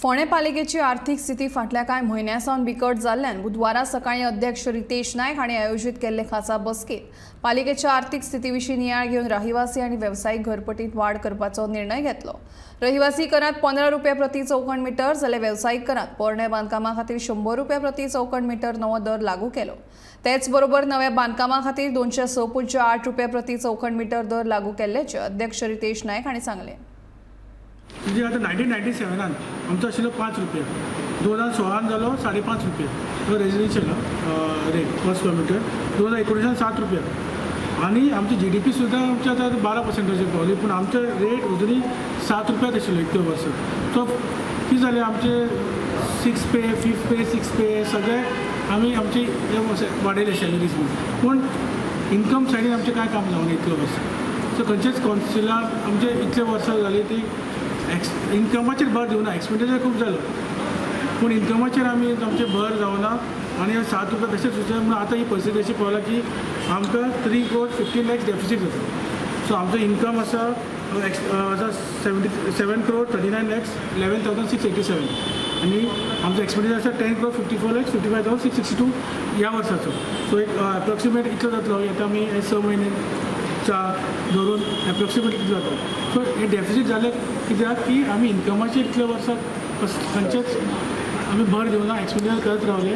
फोंडें पालिकेची आर्थीक स्थिती फाटल्या कांय म्हयन्यां सावन बिकट जाल्ल्यान बुधवारा सकाळीं अध्यक्ष रितेश नायक हांणी आयोजीत केल्ले खासा बसकेंत पालिकेच्या आर्थीक स्थिती विशीं नियाळ घेवन रहिवासी आनी वेवसायीक घरपटीत वाड करपाचो निर्णय घेतलो. रहिवासी करांत 15 रुपया प्रति चौखण मिटर, जाल्यार वेवसायीक करांत पोरण्या बांदकामा खातीर 100 रुपया प्रति चौखण मिटर नवो दर लागू केलो. तेच बरोबर नव्या बांदकामा खातीर 206.8 रुपया प्रति चौखण मिटर दर लागू केल्ल्याचे अध्यक्ष रितेश नायक हांणी सांगलें. म्हणजे आतां 1997न आमचो आशिल्लो 5 रुपया, 2016न जालो 5.5 रुपया तो residential rate per square meter, 2019न 7 रुपया. आनी आमची जीडीपी सुद्दां आमची आतां 12 पर्संटाचेर पावली, पूण आमचे रेट अजुनूय 7 रुपयाच आशिल्लो इतले वर्सां. सो कितें जालें, आमचे six pay, fifth pay, six pay सगळे आमी आमची हे वाडयले सॅलरीज बीन, पूण इन्कम सायडीन आमचें कांय काम जावना इतले वर्सां. सो खंयचेच कौन्सिलान आमचे इतले वर्सां जाली ती एक्स इन्कमाचेर भर दिवना. एक्सपेंडिचर खूब जालो, पूण इन्कमाचेर आमी आमचें भर जावना आनी 7 रुपया तशेंच उरता. म्हणून आतां ही परिस्थिती अशी पावला की आमकां 3 crore 15 lakhs deficit जाता. सो आमचो इन्कम आसा एक्स आसा 77 crore 39 lakhs 11,687 आनी आमचो एक्सपेंडिचर आसा 10 crore 54 lakhs 55,662 ह्या वर्साचो. सो एक एप्रोक्सिमेट इतलो जातलो. आतां आमी हे 6 म्हयने चा धरून एप्रोक्सिमेट कितलो जाता. सो हे डेफिसीट जालें कित्याक की आमी इन्कमाचेर इतल्या वर्सां खंयचेच आमी भर दिवना, एक्सपेंडिचर करत रावले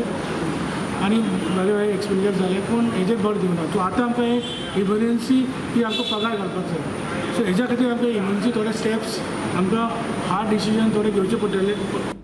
आनी वेगळे वेगळे एक्सपेंडिचर जाले, पूण हेजेर भर दिवना. सो आतां आमकां हे इमर्जन्सी की आमकां पगार घालपाक जाय. सो हेज्या खातीर आमकां इमर्जन्सी थोडे स्टेप्स, आमकां हार्ड डिसिजन थोडे घेवचे पडटले.